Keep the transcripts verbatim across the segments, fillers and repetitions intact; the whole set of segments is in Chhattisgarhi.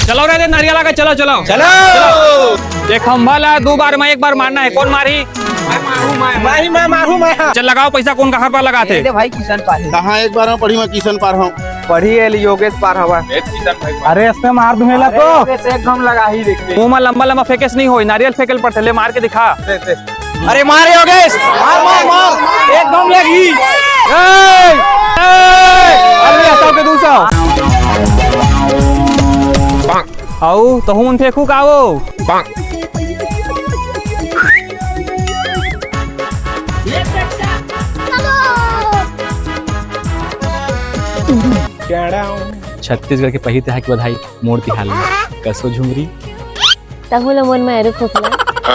चलो रे, दे नारियल आगे, चलो, चलो। चलो। ये खंभा ला दो बार में एक बार मारना है। कौन मारी? मैं मारू, मैं। मैं ही, मैं मारू, मैं। चल, लगाओ पैसा, कौन कहाँ पर लगाते? दे भाई, किशन पार है। कहाँ एक बार में पढ़ी, मैं किशन पार हूँ। पढ़ी है, योगेश पार हवा। अरे, इसने मार दूंगा तो। अरे, एक घम लगा ही देखते। मुंह में लंबा लंबा फेंके से नहीं होई, नारियल फेंके ल पड़थे, ले मार के दिखा। अरे मार योगेश, मार, मार, मार, एक घम लगी। ए, ए, अरे हटाओ के दूसरा। आऊ, तहूँ मन फेंकू का वो? छत्तीसगढ़ के पहिली तिहार के बधाई, मोर तिहार ले। कसो झुमरी। तहूँ ला मोर मारू फोकला।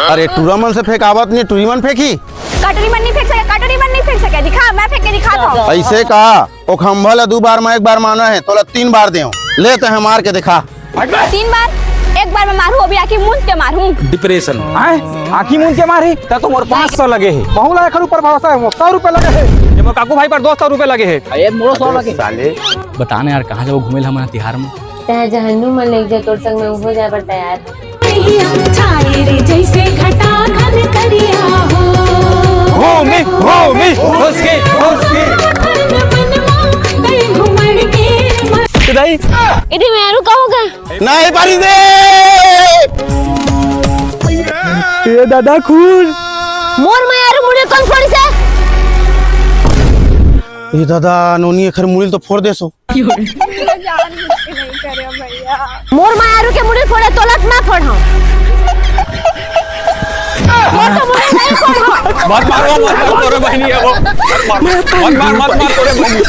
अरे टूरा मन से फेंकावत नहीं, टूरी मन फेंकी। कटोरी मन नहीं फेंक सके, कटोरी मन नहीं फेंक सके। दिखा, मैं फेंक के दिखाता हूँ। ऐसे का? ओ खंभा ला दो बार में एक बार माना है, तोला तीन बार देव। ले तैं मार के दिखा। तीन बार? एक बार में मारू, अभी आँखी मूंद के मारू। डिप्रेशन। हैं? आँखी मूंद के मारी? त तो मोर पाँच सौ लगे हे। महू ला एकर ऊपर भरोसा हे, मोर सौ रुपया लगे हे। ये मोर काकू भाई पर दो सौ रुपया लगे हे। अरे मोरो सौ लगे। साले। बता ना यार, कहाँ जाबो घूमे ला हमन तिहार में? तैं जहन्नुम में लेग जा, तोर संग मैं उहों जाए बर तैयार हूँ। छाए रे जैसे घटा घन करिया हो। हो में, हो में, होस के, होस के। मन, मन मा, तई घुमड़ के मन। ए दाई। ए दे मैं यारू कहूँ का? नहीं पारी दे। ए दादा खून। मोर मायारू मुड़ी कोन फोड़ी से? ए दादा, नोनी एखर मुड़ी तो फोड़ देसो। जानबूझ के नहीं करे भैया। मोर मायारू के मुड़ी फोड़े तोला त ना फोड़ हम। मोर तो मुड़ी नहीं फोड़ हम। मत मारो, मत मारो, तोरे बहिनी हे वो। मत मार, मत मार, मत मार, तोरे बहिनी।